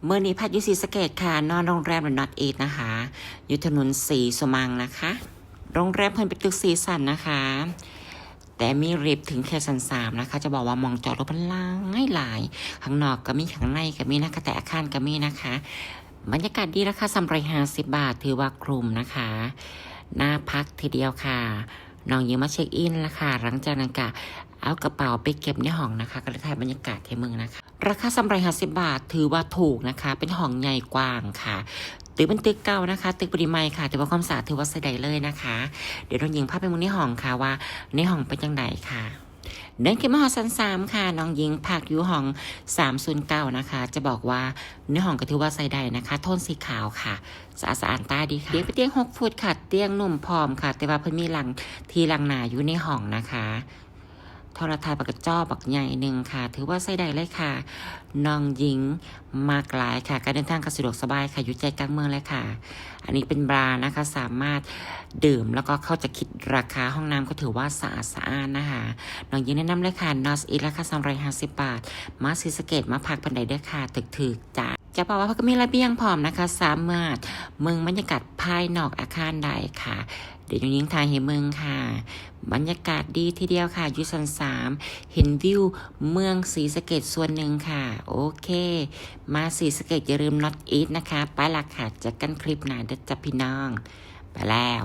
ມື້ນີ້ພັກຢູ່ສີສະເກດຄ່ະ ນອນໂຮງແຮມ The North East ນະຄະ ຢູ່ຖະໜົນສີສຸມັງນະຄະ. ໂຮງແຮມເພິ່ນເປັນຕຶກສີ່ຊັ້ນນະຄະ ແຕ່ມີລິບເຖິງແຄ່ຊັ້ນສາມນະຄະ. ຈະບອກວ່າໝ່ອງຈອດລົດເພິ່ນຫຼາຍໆ ຂ້າງນອກກໍມີ ຂ້າງໃນກໍມີນະຄະ ໃຕ້ອາຄານກໍມີນະຄະ. ບັນຍາກາດດີ ລາຄາສາມຮ້ອຍຫ້າສິບບາດ ຖືວ່າຄຸ້ມນະຄະ. ໜ້າພັກທີດຽວຄ່ະ ນ້ອງຍິງມາເຊັກອິນລະຄ່ະ. ຫຼັງຈາກນັ້ນກະເອົາກະເປົາໄປເກັບໃນຫ້ອງນະຄະ ກໍເລີຍຖ່າຍບັນຍາກາດໃຫ້ເບິ່ງນະຄະ. ລາຄາສາມຮ້ອຍຫ້າສິບບາດ ຖືວ່າຖືກນະຄະ ເປັນຫ້ອງໃຫຍ່ກວ້າງຄ່ະ. ຕຶກເປັນຕຶກເກົ່ານະຄະ ຕຶກບໍ່ໄດ້ໃໝ່ຄ່ະ ແຕ່ວ່າຄວາມສະອາດຖືວ່າໃຊ້ໄດ້ເລີຍນະຄະ. ດຽວນ້ອງຍິງພາໄປເບິ່ງໃນຫ້ອງຄ່ະ ວ່າໃນຫ້ອງເປັນຈັ່ງໃດຄ່ະ. ເດີນຂຶ້ນມາຮອດຊັ້ນສາມຄ່ະ ນ້ອງຍິງພັກຢູ່ຫ້ອງສາມສູນເກົ້ານະຄະ. ຈະບອກວ່າໃນຫ້ອງກໍຖືວ່າໃຊ້ໄດ້ນະຄະ ໂທນສີຂາວຄ່ະ ສະອາດສະອ້ານຕາດີຄ່ະ. ຕຽງເປັນຕຽງຫົກຟຸດຄ່ະ ຕຽງນຸ້ມພ້ອມຄ່ະ ແຕ່ວ່າເພິ່ນມີຫຼັງ ທີ່ຫຼັງໜ້າຢູ່ໃນຫ້ອງນະຄະ. ໂທລະທັດບັກກະຈໍບັກໃຫຍ່ໜຶ່ງຄ່ະ ຖືວ່າໃຊ້ໄດ້ເລີຍຄ່ະ. ນ້ອງຍິງມັກຫຼາຍຄ່ະ ການເດີນທາງກໍສະດວກສະບາຍຄ່ະ ຢູ່ໃຈກາງເມືອງເລີຍຄ່ະ. ອັນນີ້ເປັນບານະຄະ ສາມາດດື່ມ ແລ້ວກໍເຂົາຈະຄິດລາຄາ. ຫ້ອງນ້ຳກໍຖືວ່າສະອາດສະອ້ານນະຄະ. ນ້ອງຍິງແນະນຳເລີຍຄ່ະ North East ລາຄາສາມຮ້ອຍຫ້າສິບບາດ ມາສີສະເກດມາພັກເພິ່ນໄດ້ເດີຄ່ະ ຖືກໆ ຈ້າ. ຈະບອກວ່າເພິ່ນກໍມີລະບຽງພ້ອມນະຄະ ສາມາດເບິ່ງບັນຍາກາດພາຍນອກອາຄານໄດ້ຄ່ະ. ດຽວນ້ອງຍິງຖ່າຍໃຫ້ເບິ່ງຄ່ະ. ບັນຍາກາດດີທີດຽວຄ່ະ ຢູ່ຊັ້ນສາມ ເຫັນວິວເມືອງສີສະເກດສ່ວນໜຶ່ງຄ່ະ. ໂອເຄ ມາສີສະເກດຢ່າລືມ North East ນະຄະ. ໄປລະຄ່ະ ເຈີກັນຄລິບໜ້າເດີຈ້າພີ່ນ້ອງ. ໄປແລ້ວ.